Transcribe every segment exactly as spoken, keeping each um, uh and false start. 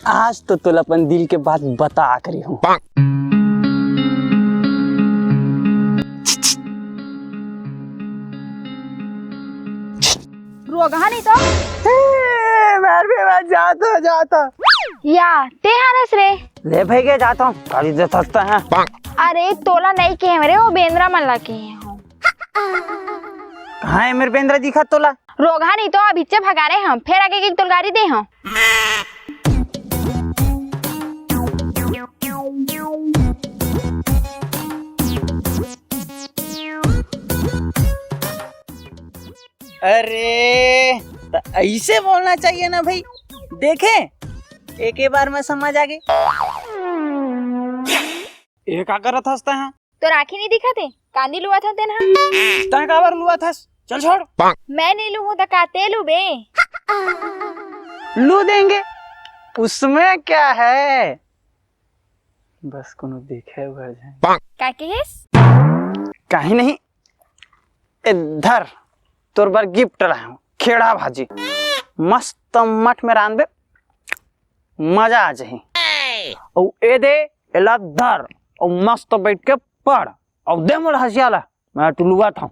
आज तो तोला अपन दिल के बात बता के रही हूँ। रोगहा नहीं तो। ए, मार बे, मार, जाता, जाता। या, ते हारस रे। ले भाई के जाता हूँ, गाड़ी दे सकता है। अरे, तोला नहीं कहे रे, वो बेंदरा मन ला कहे हूँ। कहाँ है मेरे बेंदरा दिखा तोला? रोगहा नहीं तो, अब इच्चे भगा रहे हम, फिर आगे की तोल गाड़ी दे हम। अरे, त ऐसे बोलना चाहिए ना भाई। देखे, एक ही बार में समझ आ गई। ये का करत हस तैं? तोर आँखी नहीं दिखत हे? कांदी लुवत हन तेन हा। तैं काबर लुवत हस? चल छोड़। मैं नहीं लूहूँ त का ते लूबे? लू देंगे, उसमें क्या है, बस कोनो देखे भर जाए। का कहिस? कहीं नहीं। ए, धर, तोर बर गिफ्ट लाए हूँ, खेड़ा भाजी। मस्त मठ में रांधबे, मजा आ जाही। अउ ए दे, एला धर, अउ मस्त बैठ के पढ़, अउ दे मोला हंसिया ला, मैं टुलुआ था।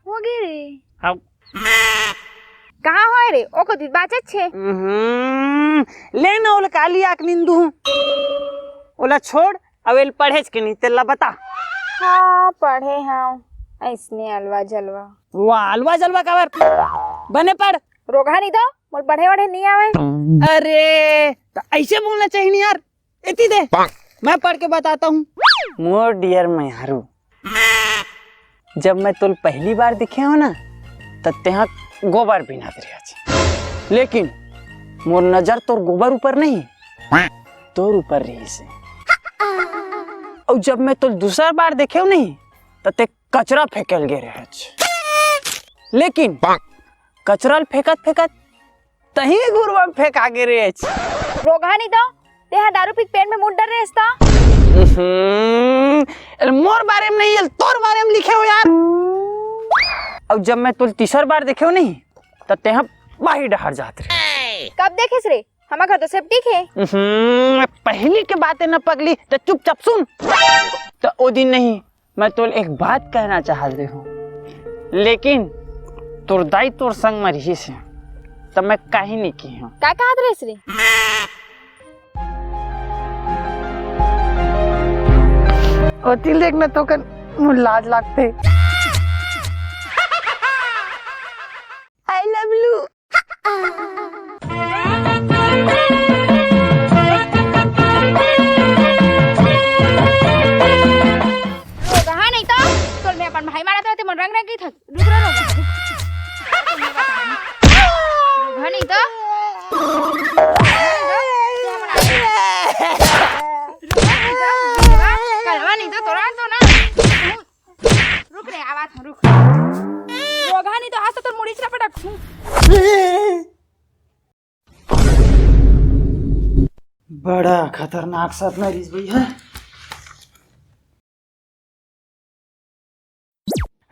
हो गे रे। हाँ। कहाँ होय रे? ओ कोती बाचत छे। हम्म, ले ना ओला काली आक निंदू। ओला छोड़, अब एल पढ़ेच के नहीं, तेला बता। हाँ, पढ़े हूँ। ऐसने अलवा जलवा। वाह, अलवा जलवा काबर? बने पढ़। रोगहा नहीं तो, मोर पढ़े वढ़े नहीं आवे। अरे, त ऐसे बोलना चाहिए नहीं यार। एती दे, मैं पढ़ के बताता हूँ। मोर डियर मयारू, जब मैं तोल पहली बार देखे हो ना, त तेहा गोबर बिनात रहे। लेकिन मोर नजर तोर गोबर ऊपर नहीं, तोर ऊपर रही से। और जब मैं तोल दूसर बार देखे हो नहीं, त ते कचरा फेंकल गे रहे। लेकिन कचरा ल फेंकत फेंकत तही घुरवा में फेंका गे रे। रोगहा नहीं तो, तेहा दारू पी के पेट में मुड़ डर रे हस त। हम्म, एल मोर बारे में नहीं, एल तोर बारे में लिखे हो यार। अब जब मैं तोल तीसर बार देखे हो नहीं, त तेहा बाही डहर जात रहे। कब देखेस रे? हमर घर तो सेप्टिक हे। हम्म, पहली के बातें न पगली, त चुपचाप सुन। त ओ दिन नहीं, मैं तोल एक बात कहना चाहत रहे हूँ, लेकिन तोर दाई तोर संग में रही से, तब मैं कहीं नहीं की हूँ। का कहत रहे रे? ओती ल देख ना, तो कन मुझे लाज लागते। I love you। रोगहा नहीं तो, तोल में अपन भाई मारा तो ते मन रंग रंग की था। रुक, रुक, रुक। रोगहा नहीं तो। रोगहा नहीं तो, कलवा नहीं तो, तोरा तो ना। रुक रे, आवाज रुक। रोगहा नहीं तो, आज तो तोर मुड़ी चला पटक। बड़ा खतरनाक सपना रिस भैया।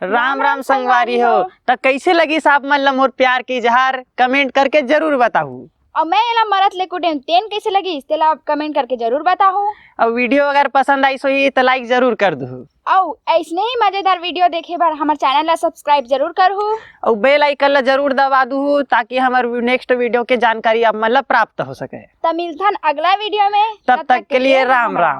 राम राम संगवारी हो। त कैसे लगिस आप मन ला मोर प्यार के इजहार, कमेंट करके जरूर बताहू। अउ मैं एला मरत ले कुटेम, तेन कैसे लगिस, तेला कमेंट करके जरूर बताहू। अउ वीडियो अगर पसंद आइस होही त लाइक जरूर कर दूहू। अउ ऐसने ही मजेदार वीडियो देखे बर हमर चैनल ला सब्सक्राइब जरूर करहू। अउ बेल आइकन ला जरूर दबा दूहू, ताकि हमर नेक्स्ट वीडियो के जानकारी आप मन ला प्राप्त हो सके। त मिलथन अगला वीडियो में, तब तक के लिए राम राम।